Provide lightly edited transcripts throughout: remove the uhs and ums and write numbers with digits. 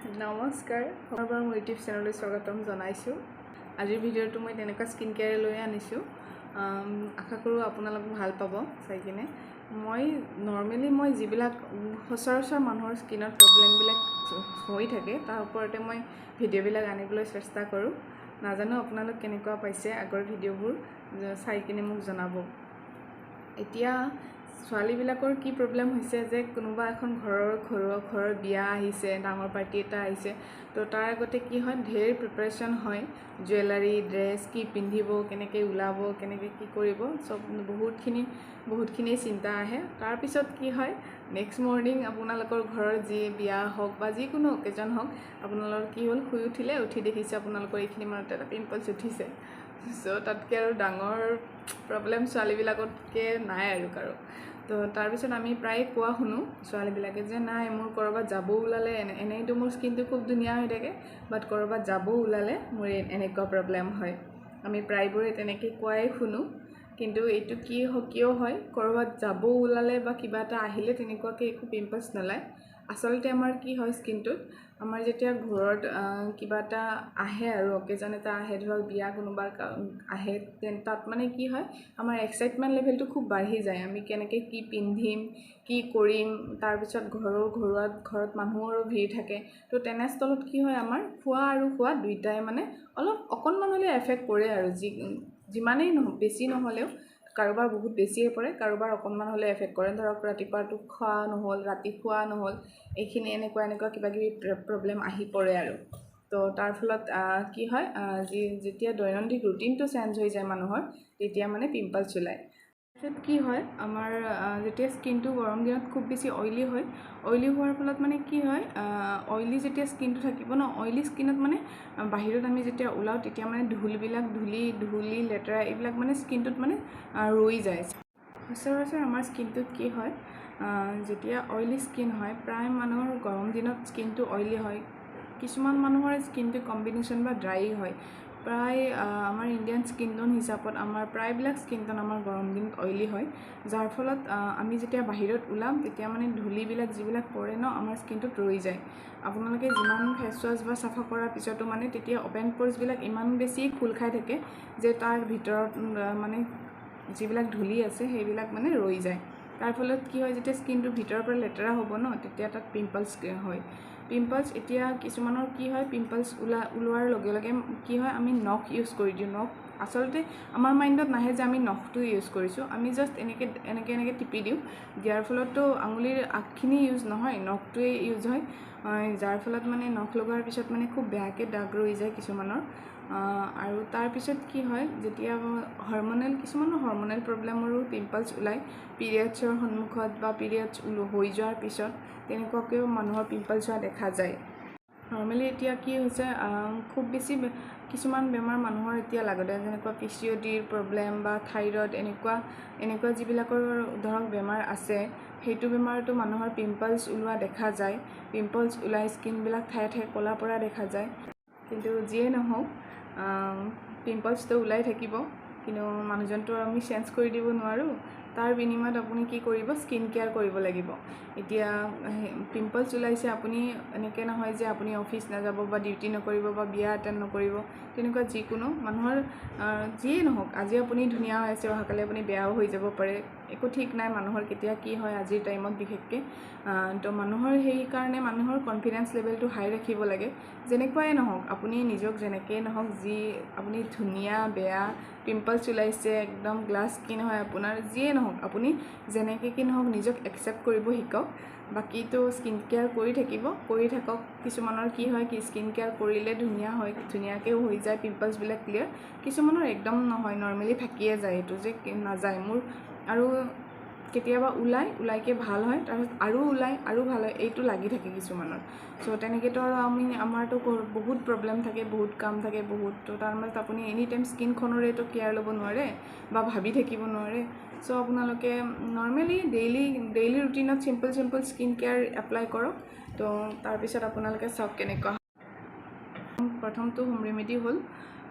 নমস্কাৰ, পুনৰবাৰ মোৰ ইউটিউব চেনেললৈ স্বাগতম জনাইছোঁ। আজিৰ ভিডিঅ'টো মই তেনেকুৱা স্কিন কেয়াৰ লৈ আনিছোঁ। আশা কৰোঁ আপোনালোক ভাল পাব চাই কিনে। মই নৰ্মেলি মই যিবিলাক সচৰাচৰ মানুহৰ স্কিনত প্ৰব্লেমবিলাক হৈ থাকে, তাৰ ওপৰতে মই ভিডিঅ'বিলাক আনিবলৈ চেষ্টা কৰোঁ। নাজানো আপোনালোক কেনেকুৱা পাইছে, আগৰ ভিডিঅ'বোৰ চাই কিনে মোক জনাব। এতিয়া ছোৱালীবিলাকৰ কি প্ৰব্লেম হৈছে যে কোনোবা এখন ঘৰৰ ঘৰুৱা ঘৰৰ বিয়া আহিছে, ডাঙৰ পাৰ্টি এটা আহিছে, তো তাৰ আগতে কি হয়, ঢেৰ প্ৰিপেৰেশ্যন হয়। জুৱেলাৰী, ড্ৰেছ, কি পিন্ধিব, কেনেকৈ ওলাব, কেনেকৈ কি কৰিব, চব বহুতখিনি বহুতখিনিয়ে চিন্তা আহে। তাৰপিছত কি হয়, নেক্সট মৰ্ণিং আপোনালোকৰ ঘৰৰ যি বিয়া হওক বা যিকোনো অকেজন হওক, আপোনালোকৰ কি হ'ল, শুই উঠিলে, উঠি দেখিছে আপোনালোকৰ এইখিনি মানতে এটা পিম্পলছ উঠিছে। চ' তাতকৈ আৰু ডাঙৰ প্ৰব্লেম ছোৱালীবিলাকতকৈ নাই আৰু কাৰো। তো তাৰপিছত আমি প্ৰায়ে কোৱা শুনো ছোৱালীবিলাকে যে নাই, মোৰ ক'ৰবাত যাব ওলালে, এনেইতো মোৰ স্কিনটো খুব ধুনীয়া হৈ থাকে, বাট ক'ৰবাত যাব ওলালে মোৰ এনেকুৱা প্ৰব্লেম হয়। আমি প্ৰায়বোৰে তেনেকৈ কোৱাই শুনো। কিন্তু এইটো কি কিয় হয়? ক'ৰবাত যাব ওলালে বা কিবা এটা আহিলে তেনেকুৱাকৈ একো পিম্পলছ নোলায়। আচলতে আমাৰ কি হয়, স্কিনটোত আমাৰ যেতিয়া ঘৰত কিবা এটা আহে আৰু অকেজন এটা আহে, ধৰক বিয়া কোনোবা আহে, তেন তাত মানে কি হয়, আমাৰ এক্সাইটমেণ্ট লেভেলটো খুব বাঢ়ি যায়। আমি কেনেকৈ কি পিন্ধিম, কি কৰিম, তাৰপিছত ঘৰৰ ঘৰুৱা ঘৰত মানুহৰো ভিৰ থাকে। তো তেনেস্থলত কি হয়, আমাৰ খোৱা আৰু শোৱা দুইটাই মানে অলপ অকণমান হ'লেও এফেক্ট কৰে আৰু যিমানেই বেছি নহ'লেও। কাৰোবাৰ বহুত বেছিয়ে পৰে, কাৰোবাৰ অকণমান হ'লেও এফেক্ট কৰে। ধৰক ৰাতিপুৱাটো খোৱা নহ'ল, ৰাতি খোৱা নহ'ল, এইখিনি এনেকুৱা এনেকুৱা কিবা কিবি প্ৰব্লেম আহি পৰে। আৰু তো তাৰ ফলত কি হয়, যেতিয়া দৈনন্দিন ৰুটিনটো চেঞ্জ হৈ যায় মানুহৰ, তেতিয়া মানে পিম্পলছ ওলায়। তাৰপিছত কি হয়, আমাৰ যেতিয়া স্কিনটো গৰম দিনত খুব বেছি অইলি হয়, অইলি হোৱাৰ ফলত মানে কি হয়, অইলি যেতিয়া স্কিনটো থাকিব ন, অইলি স্কিনত মানে বাহিৰত আমি যেতিয়া ওলাওঁ, তেতিয়া মানে ধূলিবিলাক, ধূলি লেতেৰা এইবিলাক মানে স্কিনটোত মানে ৰৈ যায়। সচৰাচৰ আমাৰ স্কিনটোত কি হয়, যেতিয়া অইলি স্কিন হয়, প্ৰায় মানুহৰ গৰম দিনত স্কিনটো অইলি হয়। কিছুমান মানুহৰ স্কিনটো কম্বিনেশ্যন বা ড্ৰাই হয়। প্ৰায় আমাৰ ইণ্ডিয়ান স্কিন টোন হিচাপত আমাৰ প্ৰায়বিলাক স্কিন টোন আমাৰ গৰম দিনত অইলি হয়, যাৰ ফলত আমি যেতিয়া বাহিৰত ওলাম, তেতিয়া মানে ধূলিবিলাক যিবিলাক পৰে ন, আমাৰ স্কিনটোত ৰৈ যায়। আপোনালোকে যিমান ফেচ ৱাছ বা চাফা কৰাৰ পিছতো মানে তেতিয়া অ'পেন প'ৰ্চবিলাক ইমান বেছি খোল খাই থাকে যে তাৰ ভিতৰত মানে যিবিলাক ধূলি আছে, সেইবিলাক মানে ৰৈ যায়। তাৰ ফলত কি হয়, যেতিয়া স্কিনটো ভিতৰৰ পৰা লেতেৰা হ'ব ন, তেতিয়া তাত পিম্পলছ হয়। পিম্পলছ এতিয়া কিছুমানৰ কি হয়, পিম্পলছ ওলোৱাৰ লগে লগে কি হয়, আমি নখ ইউজ কৰি দিওঁ। নখ আচলতে আমাৰ মাইণ্ডত নাহে যে আমি নখটো ইউজ কৰিছোঁ। আমি জাষ্ট এনেকৈ এনেকৈ এনেকৈ টিপি দিওঁ। দিয়াৰ ফলততো আঙুলিৰ আগখিনি ইউজ নহয়, নখটোৱে ইউজ হয়, যাৰ ফলত মানে নখ লগোৱাৰ পিছত মানে খুব বেয়াকৈ দাগ ৰৈ যায় কিছুমানৰ। আৰু তাৰপিছত কি হয়, যেতিয়া হৰমনেল, কিছুমানৰ হৰমনেল প্ৰব্লেমৰো পিম্পলছ ওলায়। পিৰিয়ডছৰ সন্মুখত বা পিৰিয়ডছ হৈ যোৱাৰ পিছত তেনেকুৱাকৈও মানুহৰ পিম্পলছ হোৱা দেখা যায়। নৰ্মেলি এতিয়া কি হৈছে, খুব বেছি কিছুমান বেমাৰ মানুহৰ এতিয়া লাগতে, যেনেকুৱা পিচিঅ'ডিৰ প্ৰব্লেম বা থাইৰয়ড, এনেকুৱা এনেকুৱা যিবিলাকৰ ধৰক বেমাৰ আছে, সেইটো বেমাৰতো মানুহৰ পিম্পলছ ওলোৱা দেখা যায়। পিম্পলছ ওলাই স্কিনবিলাক ঠায়ে ঠায়ে ক'লা পৰা দেখা যায়। কিন্তু যিয়ে নহওক, পিম্পলছটো ওলাই থাকিব, কিন্তু মানুহজনটো আমি চেঞ্জ কৰি দিব নোৱাৰোঁ। তাৰ বিনিময়ত আপুনি কি কৰিব? স্কিন কেয়াৰ কৰিব লাগিব। এতিয়া পিম্পলছ ওলাইছে, আপুনি এনেকৈ নহয় যে আপুনি অফিচ নাযাব বা ডিউটি নকৰিব বা বিয়া এটেণ্ড নকৰিব। তেনেকুৱা যিকোনো মানুহৰ যিয়েই নহওক, আজি আপুনি ধুনীয়া হৈ আছে, অহাকালি আপুনি বেয়াও হৈ যাব পাৰে। একো ঠিক নাই মানুহৰ কেতিয়া কি হয় আজিৰ টাইমত বিশেষকৈ। তো মানুহৰ সেইকাৰণে মানুহৰ কনফিডেঞ্চ লেভেলটো হাই ৰাখিব লাগে। যেনেকুৱাই নহওক, আপুনি নিজক যেনেকেই নহওক, যি আপুনি ধুনীয়া বেয়া, পিম্পলছ ওলাইছে, একদম গ্লাছ স্কিন হয় আপোনাৰ, যিয়ে নহওক, আপুনি যেনেকৈ কি নহওক নিজক একচেপ্ট কৰিব শিকক। বাকীটো স্কিন কেয়াৰ কৰি থাকিব, কৰি থাকক। কিছুমানৰ কি হয় কি, স্কিন কেয়াৰ কৰিলে ধুনীয়া হয়, ধুনীয়াকৈও হৈ যায় পিম্পলছবিলাক ক্লিয়াৰ। কিছুমানৰ একদম নহয়, নৰ্মেলি থাকিয়ে যায়, এইটো যে নাযায় মোৰ। আৰু কেতিয়াবা ওলাই ওলাইকৈ ভাল হয়, তাৰপিছত আৰু ওলায় আৰু ভাল হয়, এইটো লাগি থাকে কিছুমানৰ। চ' তেনেকৈতো আৰু আমাৰতো বহুত প্ৰব্লেম থাকে, বহুত কাম থাকে বহুত। তো তাৰ মাজত আপুনি এনি টাইম স্কিনখনৰেতো কেয়াৰ ল'ব নোৱাৰে বা ভাবি থাকিব নোৱাৰে। চ' আপোনালোকে নৰ্মেলি ডেইলি ডেইলি ৰুটিনত simple simple skin care apply কৰক। তো তাৰপিছত আপোনালোকে চাওক কেনেকুৱা। প্ৰথমটো হোম ৰেমেডি হ'ল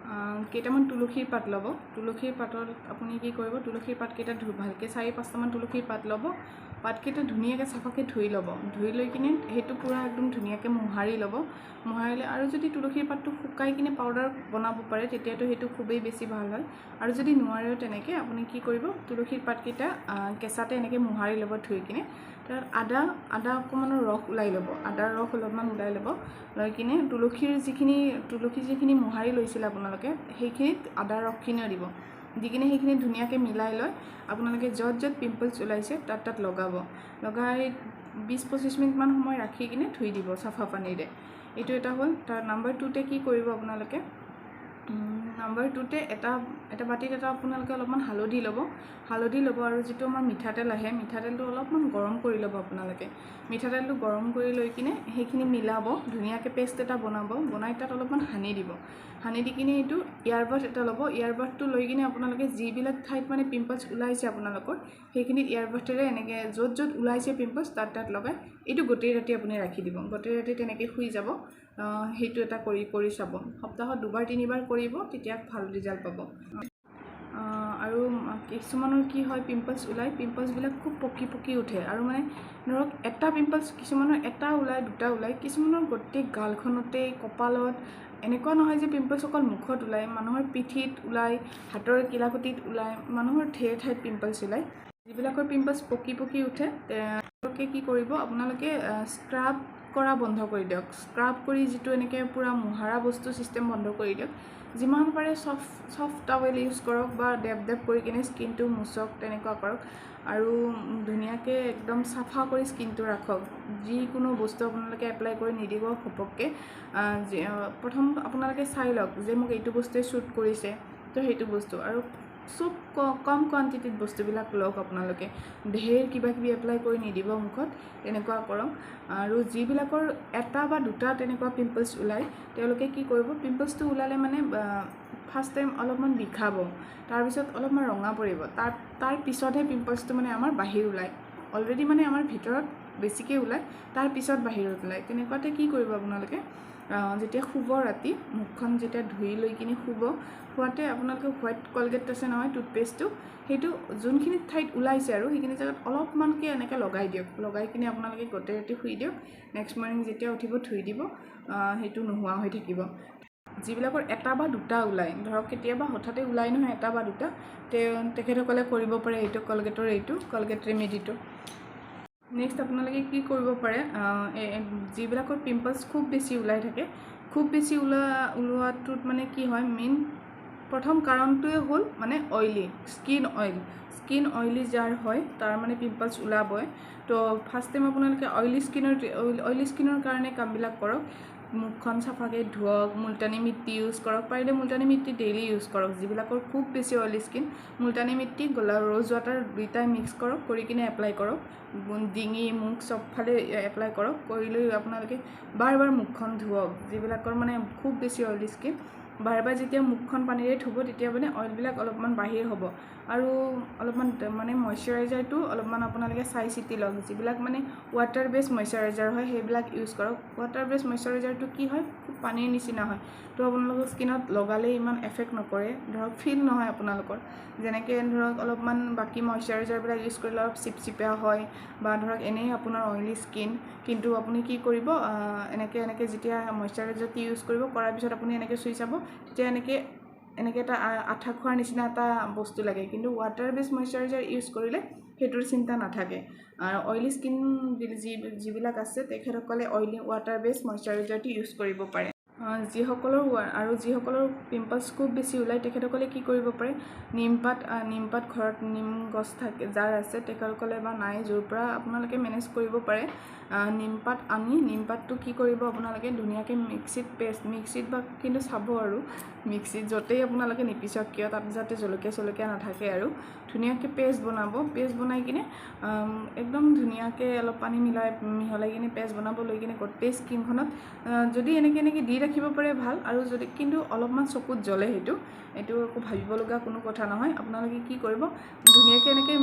কেইটামান তুলসীৰ পাত ল'ব। তুলসীৰ পাতত আপুনি কি কৰিব, তুলসীৰ পাতকেইটা ভালকৈ চাৰি পাঁচটামান তুলসীৰ পাত ল'ব। পাতকেইটা ধুনীয়াকৈ চাফাকৈ ধুই ল'ব, ধুই লৈ কিনে সেইটো পূৰা একদম ধুনীয়াকৈ মোহাৰি ল'ব। মোহাৰিলে আৰু যদি তুলসীৰ পাতটো শুকাই কিনে পাউডাৰ বনাব পাৰে তেতিয়াতো সেইটো খুবেই বেছি ভাল হয়। আৰু যদি নোৱাৰেও তেনেকৈ আপুনি কি কৰিব, তুলসীৰ পাতকেইটা কেঁচাতে এনেকৈ মোহাৰি ল'ব ধুই কিনে, তাত আদা আদা অকণমানৰ ৰস ওলাই ল'ব, আদাৰ ৰস অলপমান ওলাই ল'ব, লৈ কিনে তুলসীৰ যিখিনি মোহাৰি লৈছিলে আপোনালোকে সেইখিনিত আদাৰ ৰসখিনিও দিব, দি কিনে সেইখিনি ধুনীয়াকৈ মিলাই লৈ আপোনালোকে য'ত য'ত পিম্পলছ ওলাইছে তাত তাত লগাব। লগাই 20-25 মিনিটমান সময় ৰাখি কিনে ধুই দিব চাফা পানীৰে। এইটো এটা হ'ল। তাৰ নাম্বাৰ 2তে কি কৰিব আপোনালোকে, নাম্বাৰ 2তে এটা এটা বাতিত এটা আপোনালোকে অলপমান হালধি ল'ব, হালধি ল'ব আৰু যিটো আমাৰ মিঠাতেল আহে মিঠাতেলটো অলপমান গৰম কৰি ল'ব আপোনালোকে। মিঠাতেলটো গৰম কৰি লৈ কিনে সেইখিনি মিলাব, ধুনীয়াকৈ পেষ্ট এটা বনাব, বনাই তাত অলপমান সানি দিব। সানি দি কিনে এইটো ইয়াৰবাথ এটা ল'ব, ইয়াৰবাথটো লৈ কিনে আপোনালোকে যিবিলাক ঠাইত মানে পিম্পলছ ওলাইছে আপোনালোকৰ সেইখিনিত ইয়াৰবাথেৰে এনেকৈ য'ত য'ত ওলাইছে পিম্পলছ তাত তাত লগাই এইটো গোটেই ৰাতি আপুনি ৰাখি দিব। গোটেই ৰাতি তেনেকৈ শুই যাব। সেইটো এটা কৰি কৰি চাব, সপ্তাহত 2-3 বাৰ কৰিব, তেতিয়া ভাল ৰিজাল্ট পাব। আৰু কিছুমানৰ কি হয়, পিম্পলছ ওলায়, পিম্পলছবিলাক খুব পকি পকি উঠে আৰু মানে ধৰক এটা পিম্পলছ কিছুমানৰ এটা ওলায়, দুটা ওলায়, কিছুমানৰ গোটেই গালখনতে, কপালত। এনেকুৱা নহয় যে পিম্পলছ অকল মুখত ওলায়, মানুহৰ পিঠিত ওলায়, হাতৰ কিলাকুটিত ওলায়, মানুহৰ ঢেৰ ঠাইত পিম্পলছ ওলায়। যিবিলাকৰ পিম্পলছ পকি পকি উঠে তেওঁলোকে কি কৰিব, আপোনালোকে স্ক্ৰাব কৰা বন্ধ কৰি দিয়ক। স্ক্ৰাব কৰি যিটো এনেকৈ পূৰা মোহাৰা বস্তু ছিষ্টেম বন্ধ কৰি দিয়ক। যিমান পাৰে চফ্ট চফ্ট টাৱেল ইউজ কৰক বা ডেপ ডেপ কৰি কিনে স্কিনটো মোচক, তেনেকুৱা কৰক। আৰু ধুনীয়াকৈ একদম চাফা কৰি স্কিনটো ৰাখক। যিকোনো বস্তু আপোনালোকে এপ্লাই কৰি নিদিব ঘপককৈ। প্ৰথম আপোনালোকে চাই লওক যে মোক এইটো বস্তুৱে ছুট কৰিছে, তো সেইটো বস্তু আৰু চব কম কোৱাণ্টিটিত বস্তুবিলাক লওক আপোনালোকে, ঢেৰ কিবা কিবি এপ্লাই কৰি নিদিব মুখত, তেনেকুৱা কৰক। আৰু যিবিলাকৰ এটা বা দুটা তেনেকুৱা পিম্পলছ ওলায় তেওঁলোকে কি কৰিব, পিম্পলছটো ওলালে মানে ফাৰ্ষ্ট টাইম অলপমান বিষাব, তাৰপিছত অলপমান ৰঙা পৰিব, তাৰ তাৰ পিছতহে পিম্পলছটো মানে আমাৰ বাহিৰ ওলায়। অলৰেডি মানে আমাৰ ভিতৰত বেছিকৈ ওলায়, তাৰ পিছত বাহিৰত ওলায়। তেনেকুৱাতে কি কৰিব আপোনালোকে, যেতিয়া শুব ৰাতি মুখখন যেতিয়া ধুই লৈ কিনে শুব, শুৱাতে আপোনালোকে হোৱাইট কলগেট আছে নহয় টুথপেষ্টটো, সেইটো যোনখিনি ঠাইত ওলাইছে আৰু সেইখিনি জেগাত অলপমানকৈ এনেকৈ লগাই দিয়ক। লগাই কিনে আপোনালোকে গোটেই ৰাতি শুই দিয়ক। নেক্সট মৰ্ণিং যেতিয়া উঠিব ধুই দিব, সেইটো নোহোৱা হৈ থাকিব। যিবিলাকৰ এটা বা দুটা ওলায়, ধৰক কেতিয়াবা হঠাতে ওলাই নহয় এটা বা দুটা, তেখেতসকলে কৰিব পাৰে এইটো কলগেটৰ এইটো কলগেট ৰেমেডিটো। নেক্সট আপোনালোকে কি কৰিব পাৰে, যিবিলাকৰ পিম্পলছ খুব বেছি ওলাই থাকে, খুব বেছি ওলোৱাটোত মানে কি হয়, মেইন প্ৰথম কাৰণটোৱে হ'ল মানে oily skin, oil skin oily যাৰ হয় তাৰ মানে পিম্পলছ ওলাবই। তো ফাৰ্ষ্ট টাইম আপোনালোকে অইলি স্কিনৰ কাৰণে কামবিলাক কৰক। মুখখন চাফাকৈ ধুৱক, মুলতানী মিট্টি ইউজ কৰক, পাৰিলে মুলতানী মিট্টি ডেইলি ইউজ কৰক। যিবিলাকৰ খুব বেছি অইলি স্কিন, মুলতানী মিট্টি গোলাপ ৰ'জ ৱাটাৰ দুইটাই মিক্স কৰক, কৰি কিনে এপ্লাই কৰক। ডিঙি মুখ চবফালে এপ্লাই কৰক। কৰি লৈ আপোনালোকে বাৰ বাৰ মুখখন ধুৱক। যিবিলাকৰ মানে খুব বেছি অইলি স্কিন, বাৰ বাৰ যেতিয়া মুখখন পানীৰে ধুব তেতিয়া মানে অইলবিলাক অলপমান বাহিৰ হ'ব। আৰু অলপমান মানে মইশ্চাৰাইজাৰটো অলপমান আপোনালোকে চাই চিতি লওক। যিবিলাক মানে ৱাটাৰ বেছ মইশ্চাৰাইজাৰ হয় সেইবিলাক ইউজ কৰক। ৱাটাৰ বেছ মইশ্চাৰাইজাৰটো কি হয়, খুব পানীৰ নিচিনা হয়, তো আপোনালোকৰ স্কিনত লগালে ইমান এফেক্ট নকৰে, ধৰক ফিল নহয় আপোনালোকৰ। যেনেকৈ ধৰক অলপমান বাকী মইশ্চাৰাইজাৰবিলাক ইউজ কৰিলে অলপ চিপচিপীয়া হয় বা ধৰক এনেই আপোনাৰ অইলি স্কিন, কিন্তু আপুনি কি কৰিব, এনেকৈ এনেকৈ যেতিয়া মইশ্চাৰাইজাৰটো ইউজ কৰিব, কৰাৰ পিছত আপুনি এনেকৈ চুই চাব, তেতিয়া এনেকৈ এনেকৈ এটা আঠা খোৱাৰ নিচিনা এটা বস্তু লাগে। কিন্তু ৱাটাৰ বেছ মইশ্চাৰাইজাৰ ইউজ কৰিলে সেইটোৰ চিন্তা নাথাকে। আৰু অইলি স্কিন যিবিলাক আছে তেখেতসকলে অইলি ৱাটাৰ বেছ মইশ্চাৰাইজাৰটো ইউজ কৰিব পাৰে। যিসকলৰ পিম্পলছ খুব বেছি ওলায় তেখেতসকলে কি কৰিব পাৰে, নিমপাত, নিমপাত ঘৰত নিম গছ থাকে যাৰ আছে তেখেতসকলে বা নাই য'ৰ পৰা আপোনালোকে মেনেজ কৰিব পাৰে, নিমপাত আনি নিমপাতটো কি কৰিব আপোনালোকে ধুনীয়াকৈ মিক্সিত পেষ্ট, মিক্সিত বা কিন্তু চাব আৰু মিক্সিত য'তেই আপোনালোকে নিপিচক কিয় তাত যাতে জলকীয়া চলকীয়া নাথাকে, আৰু ধুনীয়াকৈ পেষ্ট বনাব। পেষ্ট বনাই কিনে একদম ধুনীয়াকৈ অলপ পানী মিলাই মিহলাই কিনে পেষ্ট বনাব, লৈ কিনে গোটেই স্কিনখনত যদি এনেকৈ এনেকৈ দি ৰাখিব পাৰে ভাল। আৰু যদি কিন্তু অলপমান চকুত জ্বলে, সেইটো এইটো একো ভাবিব লগা কোনো কথা নহয়। আপোনালোকে কি কৰিব, ধুনীয়াকৈ এনেকৈ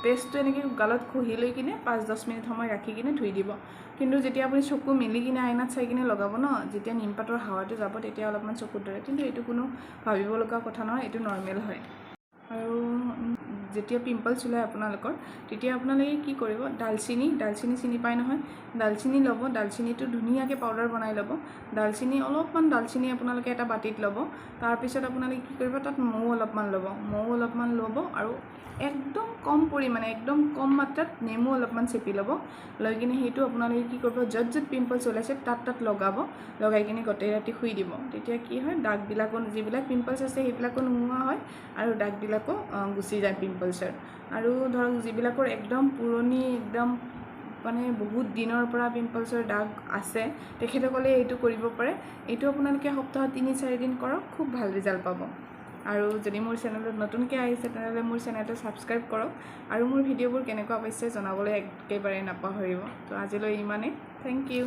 পেষ্টটো এনেকৈ গালত ঘঁহি লৈ কিনে 5-10 মিনিট সময় ৰাখি কিনে ধুই দিব। কিন্তু যেতিয়া আপুনি চকু মেলি কিনে আইনাত চাই কিনে লগাব ন, যেতিয়া নিমপাতৰ হাৱাটো যাব তেতিয়া অলপমান চকুত ধৰে, কিন্তু এইটো কোনো ভাবিব লগা কথা নহয়, এইটো নৰ্মেল হয়। আৰু যেতিয়া পিম্পলছ ওলায় আপোনালোকৰ, তেতিয়া আপোনালোকে কি কৰিব? ডালচিনি, ডালচিনি চিনি পায় নহয়? ডালচিনি ল'ব, ডালচিনিটো ধুনীয়াকৈ পাউডাৰ বনাই ল'ব। ডালচিনি অলপমান, ডালচিনি আপোনালোকে এটা বাতিত ল'ব। তাৰপিছত আপোনালোকে কি কৰিব? তাত মৌ অলপমান ল'ব, মৌ অলপমান ল'ব আৰু একদম কম পৰিমাণে, একদম কম মাত্ৰাত নেমু অলপমান চেপি ল'ব। লৈ কিনে সেইটো আপোনালোকে কি কৰিব? য'ত য'ত পিম্পলছ ওলাইছে, তাত তাত লগাব। লগাই কিনে গোটেই ৰাতি শুই দিব। তেতিয়া কি হয়? দাগবিলাকো, যিবিলাক পিম্পলছ আছে সেইবিলাকো নোহোৱা হয় আৰু দাগবিলাকো গুচি যায় পিম্পলছৰ। আৰু ধৰক যিবিলাকৰ একদম পুৰণি, একদম মানে বহুত দিনৰ পৰা পিম্পলছৰ দাগ আছে, তেখেতসকলে এইটো কৰিব পাৰে। এইটো আপোনালোকে সপ্তাহত 3-4 দিন কৰক, খুব ভাল ৰিজাল্ট পাব। আৰু যদি মোৰ চেনেলত নতুনকৈ আহিছে, তেনেহ'লে মোৰ চেনেলটো ছাবস্ক্ৰাইব কৰক আৰু মোৰ ভিডিঅ'বোৰ কেনেকুৱা পাইছে জনাবলৈ একেবাৰে নাপাহৰিব। তো আজিলৈ ইমানেই, thank U.